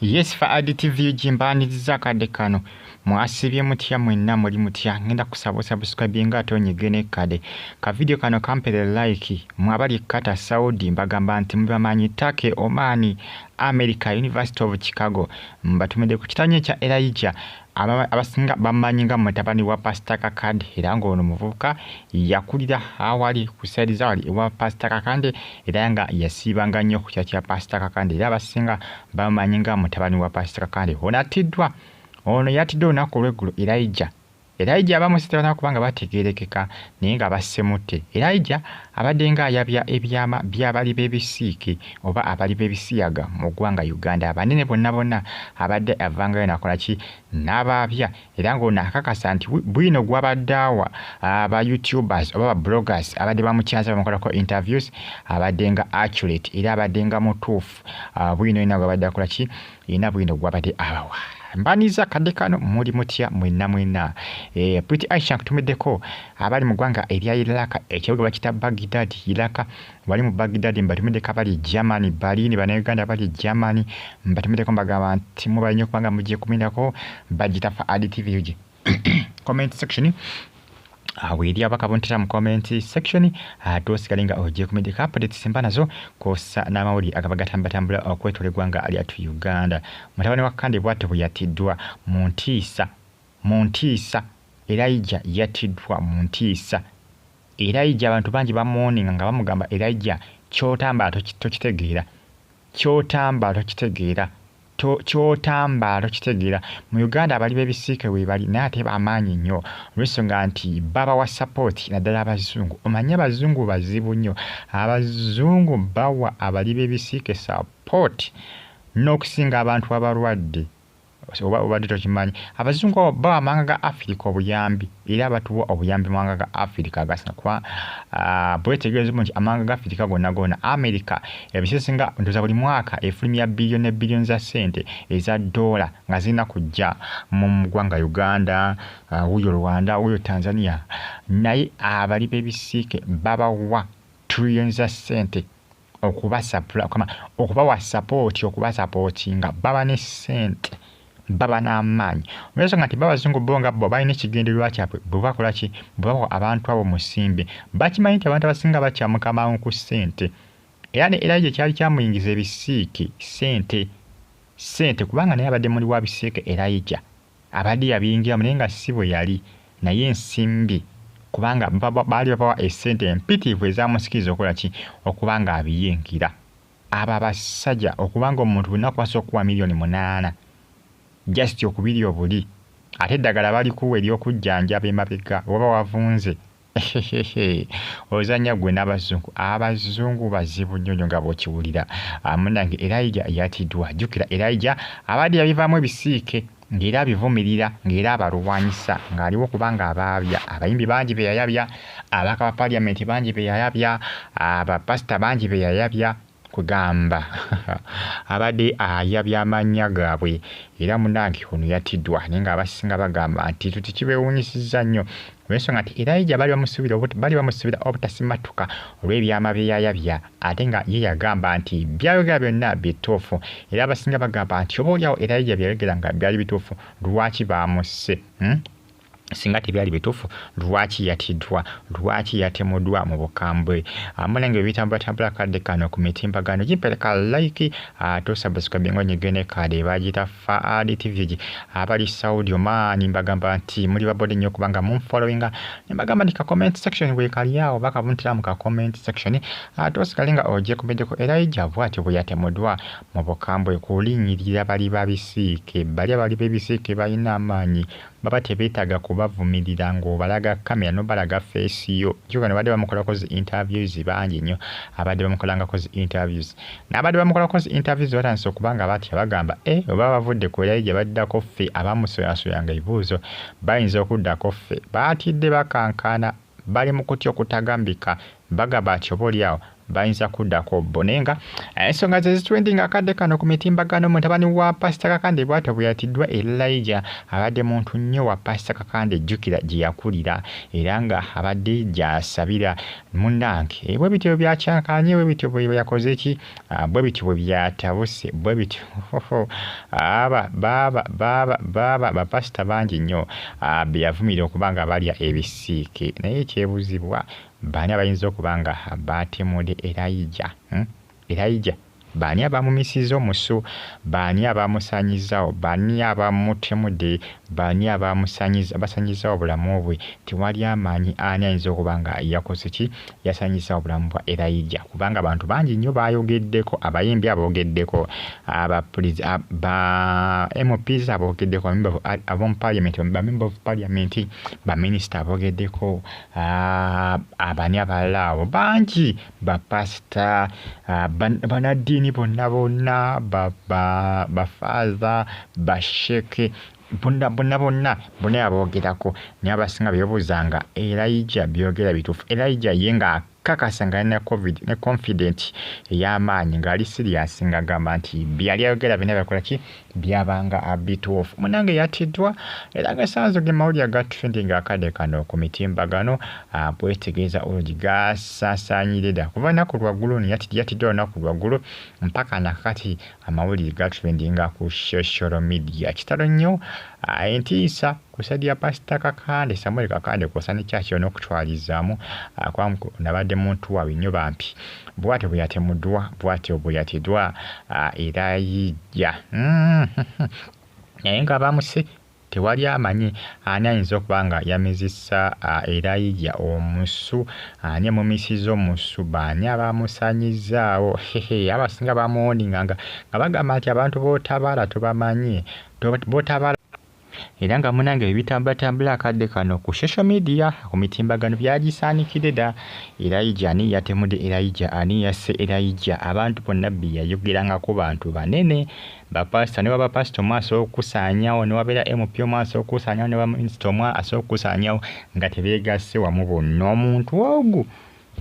Yes, Fuad TV UG mbaaniriza akadde kano. Mwasibye mutya mwenna, muli mutya? Ngenda kusaba osubscribinga ate onyige n'ekkade. Ka video kano kampere like. Mwe abali Qatar, Saudi, mbagamba nti mubamanyi, Turkey, Oman, America, University of Chicago. Mbatumidde ku kitanyi kya Elijah. Abasinga bamanyi nga mutabani wa Pastor Kakande, era ng'ono muvubuka yakulira awali ku side zawali ewa Pastor Kakande, era nga yasiibanga nnyo ku kya kya Pastor Kakande, era abasinga bamanyi nga mutabani wa Pastor Kakande. Ono attiddwa, ono yattiddwa olunaku olw'eggulo. Elijah, Elijah abamusitana kubanga bategeerekeka, naye nga bassemutte. Elijah abadde ng'ayabya ebyama by'abali b'ebisiike oba abali b'ebisiyaga mu ggwanga Uganda, abanene bonna bonna abadde avangayo nakola ki, n'abaabya. Era ng'ono akakasa nti bwino gw'abadde awa aba YouTubers oba ba bloggers abadde bamukyaza bamukolako interviews, abadde nga accurate era abadde nga mutuufu. Bwino yina gw'abadde akola ki, yina bwino gw'abadde abawa. Mbaniza kadde kano, muli mutya mwenna mwenna? Pretty Aisha nkutumiddeko. Abali mu ggwanga erya Iraq, ekibuga bakita Baghdad, Iraq, wali mu Baghdad mbatumiddeko. Abali Germany, Berlin, Bannayuganda abali Germany mbatumiddeko, mbagamba nti mubali nnyo kubanga mugiye kuminako. Bagita Fuad TV UG. Comment section awo eri abakabuntira mu comment section, ate osigale nga ogiye kumiddeko updates mba nazo kwossa n'amawulire agaba gatambatambula okwetoola eggwanga lyattu Uganda. Mutabani wa Kakande bw'atyo bwe yattiddwa mu ntiisa, mu ntiisa. Elijah yattiddwa mu ntiisa. Elijah abantu bangi bamuwoninga nga bamugamba, "Elijah, kyotambala tokitegeera, kyotambala tokitegeera, kyotambala tokitegeera." Mu Uganda abali b'ebisiike weebali, naye ate bamaanyi nnyo olw'ensonga nti babawa support, naddala abazungu. Omanyi abazungu bazibu nnyo, abazungu bawa abali b'ebisiike support n'okusinga abantu abalwadde. Oba obadde tokimanyi, abazungu bawa amawanga ga Afirika obuyambi, era batuwa obuyambi mu mawanga ga Afirika agasinga, kuba bwetegereza nti amawanga ga Afirika gonna gonna, America ebiseera ebisinga ndowooza buli mwaka efulumya biliyoni ne biliyoni za ssente eza ddoola nga zirina kujja mu ggwanga Uganda, wuuyo Rwanda, wuuyo Tanzania, naye abali b'ebisiike babawa trillion za ssente okubawa support, okubasapootinga. Baba ne ssente, baba n'amaanyi, olw'ensonga nti babazungu bo nga bo balina ekigendererwa kyabwe. Bwe bakola ki, bwe bawa abantu abo musimbi, bakimanyi nti abantu abasinga bakyamuka mangu ku ssente. Era ne Elijah kyali kyamuyingiza ebisiike ssente, ssente, kubanga naye abadde muli wa bisiike. Elijah abadde yabiyingiramu, naye nga si bwe yali, naye ensimbi, kubanga baali babawa essente empitirivu ezamusikiriza okukola ki, okuba nga abiyingira. Abo abasajja, okubanga omuntu bulina kubasobola okuwa 8 miliyoni just okubiri obuli, ate eddagala balikuwa eryokujjanjaba emabega waba wavunze. Ozannya gwe n'abazungu. Abazungu bazibu nnyo nnyo nga bw'okiwulira. Munnange, Elijah yatiddwa. Jjukira Elijah abadde yabivaamu ebisiike, ng'era abivumirira, ng'era abalwanyisa, ng'aliwo kubanga abaabya. Abayimbi bangi be yayabya, ababaka ba paliamenti bangi be yayabya, abapasita bangi be yayabya, kugamba abadde ayabya amannya gaabwe. Era munnange ono yattiddwa, naye ng'abasinga bagamba nti tuti kibeewuunyisizza nnyo olw'ensonga nti Elijah bali bamusuubira obutasimatuka olw'ebyama bye yayabya, ate nga ye yagamba nti byayogera byonna bituufu. Era abasinga bagamba nti oba oliawo Elijah byayogera nga byali bituufu, lwaki baamusse, Singa tebyali bituufu, lwaki yatiddwa? Lwaki yatemuddwa mu bukambwe? Amulange ebitambulatambula kadde kano ku mitimbagano, gimpereka like ate osubscribe onyige ne kade. Bagiyita Fuad TV. Abali Saudi, Oman, mbagamba nti muli babode nnyo kubanga munfollowinga. Nembagamba nti ka comment section weekali awo, bakabuntira mu ka comment section, ate osigale nga ogyekumiddeko. Elijah bw'atyo bwe yatemuddwa mu bukambwe kulinnyirira bali babisiike. Bali abali b'ebisiike balina amaanyi, baba tebeetaaga kubavumirira ng'obalaga kamera n'obalaga face yo. Kyokka badde bamukolako zi interviews bangi nnyo, abadde bamukolangako zi interviews, n'abadde bamukolako zi interviews batandise okuba nga batya, bagamba e oba bavudde ku Elijah baddako ffe abamusoyasoyanga ebibuuzo, bayinza okuddako ffe. Baatidde, bakankana, bali mu kutya okutagambika. Bagamba nti oba oliawo Bayinza kuddako bo, naye nga ensonga ze zitrending akadde kano ku mitimbagano. Mutabani wa Pasita Kakande bw'atyo bwe yatiddwa. Elijah abadde muntu nnyo wa Pasita Kakande, jjukira gye yakulira era nga abadde gy'asabira. Munnange, bwe bityo byakyankanye, bwe bityo bwe yakoze ki, bwe bityo bwe byatabuse, bwe bityo aba baaba baaba baaba bapasita bangi nnyo be yavumira okuba nga balya ebisiike. Naye ekyebuzibwa, baani abayinza okuba nga batemudde Elijah? Elijah baani abamumisiza omusu? Baani abamusanyizawo? Baani abamutemudde? Baani abasanyizawo obulamu bwe? Tewali amanyi ani ayinza okuba nga yakoze ki, yasanyiza obulamu bwa Elijah, kubanga abantu bangi nnyo bayogeddeko, abayimbi aboogeddeko, ba MPs aboogeddeko, ab'omu parliament, ba member of parliament, baminisita aboogeddeko, abani abalala abo bangi, bapasita, bannaddiini bonna bonna, bafaaza, basheke, bonna bonna bonna bonna aboogerako. Naye abasinga beebuuzanga, Elijah byogera bituufu? Elijah ye nga kakasa nga alina covid ne confident ey'amaanyi, ng'ali serious, ng'agamba nti byali ayogera byonna byakola ki, byabanga bituufu. Munange yatiddwa, era nga sanzo ge mawulire aga trending akadde kano ku mitimbagano. Bwetegeeza olungi gasaasaanyire dda kuva lunaku lwaggulu, yatiddwa olunaku lwaggulu mpaka nakati amawulire ga trendinga ku social media. Kitalo nnyo, entiisa ku side ya Pasita Kakande, Samuel Kakande, kwosa ne kyaki n'okutwalizaamu, kuba nabadde muntu waabwe nnyo bampi. Bw'atyo bwe yatemuddwa, bw'atyo bwe yatiddwa Elijah. Naye nga bamuse tewali amanyi ani ayinza okuba nga yamizisa Elijah omusu, ani amumisiza omusu, baani abamusanyizaawo. Abasinga bamuwoninganga nga bagamba nti abantu b'otabaala tobamanyi, b'otabaala. Era nga munange ebitambulatambula akadde kano ku social media, ku mitimbagano, byagisaanikidde dda. Elijah, ani yatemudde Elijah? Ani yasse Elijah? Abantu bonna bye yayogerangako bantu banene, bapasita, ne waba pasita omu asobola okukusaanyawo, ne wabeera MP omu asobola okukusaanyawo, ne baminisita omu asobola okukusaanyawo, nga tebeegasse wamu bonna. Omuntu ogu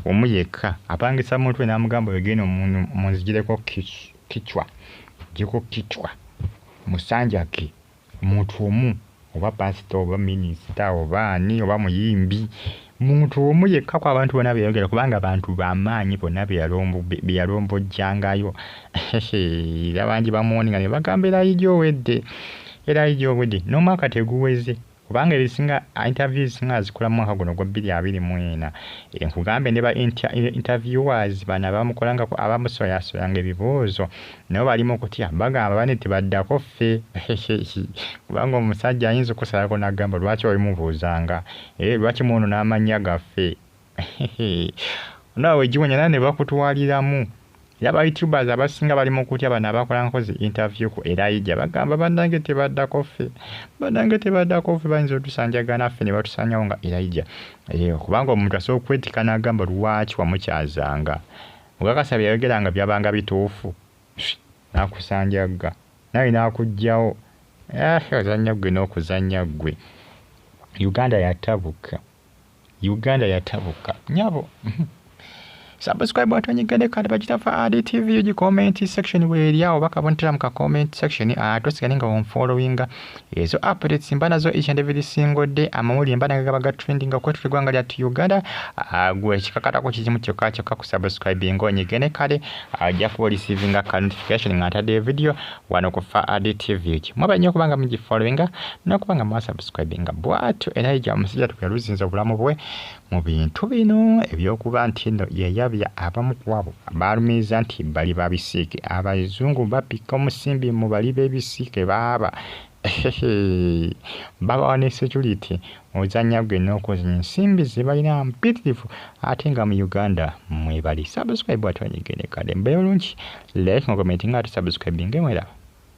omu yekka apangisa muntu we n'amugamba, "Ogenda munzigireko kichwa, ggyeko kichwa musanjake." Omuntu omu, oba pasita oba minisita oba ani oba muyimbi, muntu omu yekka ku abantu bonna beyayogera, kubanga bantu bamaanyi bonna be yalombojjangayo. Era bangi bamuwoninga ne bagamba, "Elijah owedde, Elijah owedde." N'omwaka teguweze, kubanga ebisinga interview ezisinga azikola mu mwaka guno gwa 2024. Nkugambe ne ba interviewers bano abamukolangako, abamusoyasoyanga ebibuuzo, nabo bali mu kutya, bagamba bane tebaddako ffe, kubanga omusajja ayinza okusalako n'agamba, "Lwaki wabimubuuzanga? Lwaki mwono n'amannya gaffe?" Naawe giwonya naye ne bakutwaliramu. Era ba youtubers abasinga bali mu kutya, bano abakolangako zi interview ku Elijah bagamba, "Bannange tebaddako ffe, bannange tebaddako ffe, bayinza otusanjagana ffe ne batusanyawo nga Elijah." Kubanga omuntu asobola okwetika n'agamba, "Lwaki wamukyazanga? Okakasa bye yayogeranga byabanga bituufu?" N'akusanjagga nawe n'akuggyawo. Ozannya ggwe n'okuzannya ggwe. Uganda yatabuka, Uganda yatabuka nyabo. Subscribe, atonyigende kale bagitafa adi TV UG. Comment section weeri awo, bakabonetera mu ka comment section, ate osigale nga onfollowinga. Ezo updates mba nazo each and every single day. Amawulire mba naga gaba ga trending okwetula eggwanga lyattu Uganda. Gwe ekikakatako kikimu kyokka kyokka, ku subscribing onyigende kale, ajja kuba oreceivinga ka notification nga ntadde video wano ku Fa Adi TV UG. Mwaba nnyo okubanga mugifollowinga n'okuba nga mwasubscribinga. Bw'atyo Elijah omusajja tuyaluzinza obulamu bwe mu bintu bino ebyokuba nti nno yeyabya abamu ku abo baalumiriza nti bali babisiike. Abazungu bapika omusimbi mu bali b'ebisiike, baaba babawa ne security. Ozannya gwe n'okozanya ensimbi ze balina mpitirivu, ate nga mu Uganda mwebali. Subscribe, ate onyigende kale, mbeere bulungi, like nga comment nga ate subscribinge. Mweraba.